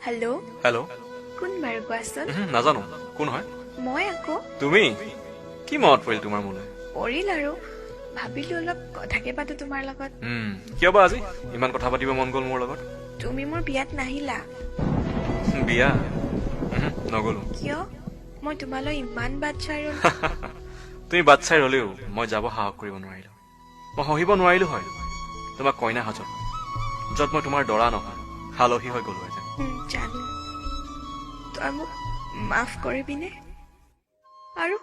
Hello'. Hello'. কোন বাৰু, কোৱাচোন? উহু, নাজানো কোন হয়। মই আকৌ। তুমি? কি মনত পৰিল তোমাৰ মোলৈ? পৰিল আৰু, ভাবিলো অলপ কথাকে পাতো তোমাৰ লগত। কিয় বা আজি ইমান কথা পাতিব মন গ'ল মোৰ লগত? তুমি মোৰ বিয়াত নাহিলা। বিয়া? উহু, নগ'লো। কিয়? মই তোমালৈ ইমান বাট চাই ৰলো। তুমি বাট চাই ৰলেও মই যাব সাহস কৰিব নোৱাৰিলো। মই সহিব নোৱাৰিলো হয় তোমাক কইনা সাজত, য'ত মই তোমাৰ দৰা নহয়, আলহী হৈ গ'লোহেঁতেন। জানো। তই মোক মাফ কৰিবিনে? আৰু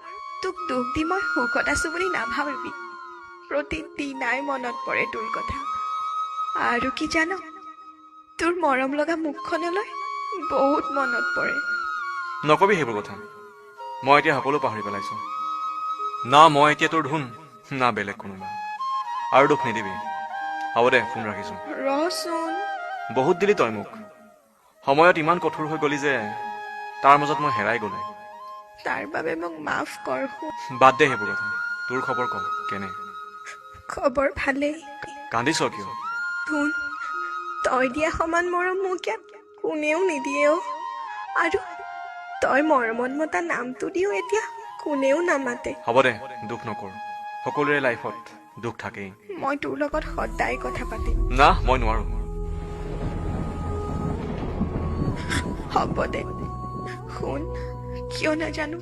তোক দুখ দি মই সুখত আছো বুলি নাভাবিবি। প্ৰতিদিনাই মনত পৰে তোৰ কথা। আৰু কি জান, তোৰ মৰম লগা মুখখনলৈ বহুত মনত পৰে। নকবি সেইবোৰ কথা। মই এতিয়া সকলো পাহৰি পেলাইছো। না মই এতিয়া তোৰ ধুন, না বেলেগ কোনোবা। আৰু দুখ নিদিবি। হ'ব দে, ফোন ৰাখিছো। ৰচোন। বহুত দিলি তই মোক। সময়ত ইমান কঠোৰ হৈ গলি যে তাৰ মাজত মই হেৰাই গলো। তাৰ বাবে মোক মাফ কৰ সোণ। বাদ দে সেইবোৰ কথা। তোৰ খবৰ ক, কেনে? খবৰ ভালেই। কান্দিছ কিয়? ধুন, তই দিয়া সমান মৰম মোক ইয়াত কোনেও নিদিয়ে অ'। আৰু তই মৰমত মতা নামটো দিও এতিয়া কোনেও নামাতে। হ'ব দে, দুখ নকৰ। সকলোৰে লাইফত দুখ থাকেই। মই তোৰ লগত সদায় কথা পাতিম। না, মই নোৱাৰো। হ'ব দে। শুন, কিয় নাজানো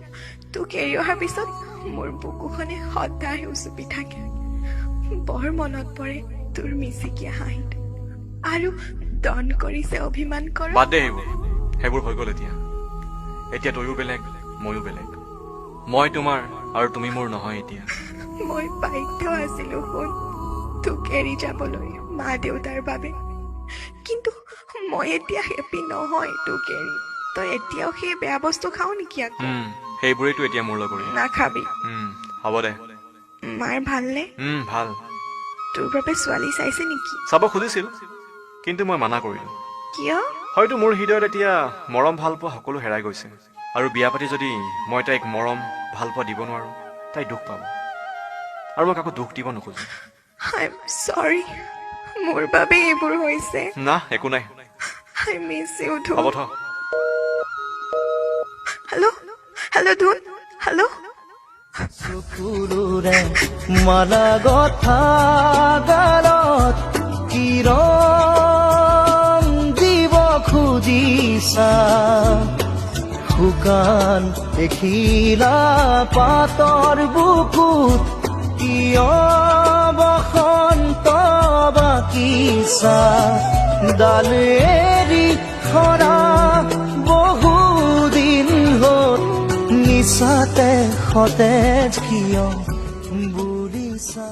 তোক এৰি অহাৰ পিছত মোৰ বুকুখনে সদায় উচুপি থাকে। বৰ মনত পৰে তোৰ মিচিকীয়া হাঁহিটো। আৰু দন কৰিছে অভিমান কৰ। বাদ দে সেইবোৰ। সেইবোৰ হৈ গ'ল এতিয়া। এতিয়া তয়ো বেলেগ, ময়ো বেলেগ। মই তোমাৰ আৰু তুমি মোৰ নহয় এতিয়া। মই বাধ্য আছিলো শুন, তোক এৰি যাবলৈ মা দেউতাৰ বাবে। কিন্তু মই এতিয়া হেপী নহয় তোক এৰি। তই এতিয়াও সেই বেয়া বস্তু খাও নেকি আকৌ? সেইবোৰেইতো এতিয়া মোৰ লগৰী। নাখাবি। হ'ব দে। মাৰ ভালনে? ভাল। তোৰ বাবে ছোৱালী চাইছে নেকি? চাব খুজিছিল, কিন্তু মই মানা কৰিলো। কিয়? হয়তো মোৰ হৃদয়ত এতিয়া মৰম ভালপোৱা সকলো হেৰাই গৈছে। আৰু বিয়া পাতি যদি মই তাইক মৰম ভালপোৱা দিব নোৱাৰো, তাই দুখ পাব। আৰু মই কাকো দুখ দিব নোখোজো। I am sorry, মোৰ বাবে এইবোৰ হৈছে। না, একো নাই। I miss you. হ'ব। ধুন। থ। হেল্ল', হেল্ল' ধুন, হেল্ল'। চকুলোৰে মালা গথা গালত কি ৰং দিব খুজিছা? শুকান এখিলা পাতৰ বুকুত কিয় বসন্ত বাকিছা? ডাল এৰি সৰা বহুদিন হ'ল, মিছাতে সতেজ কিয় বুলিছা?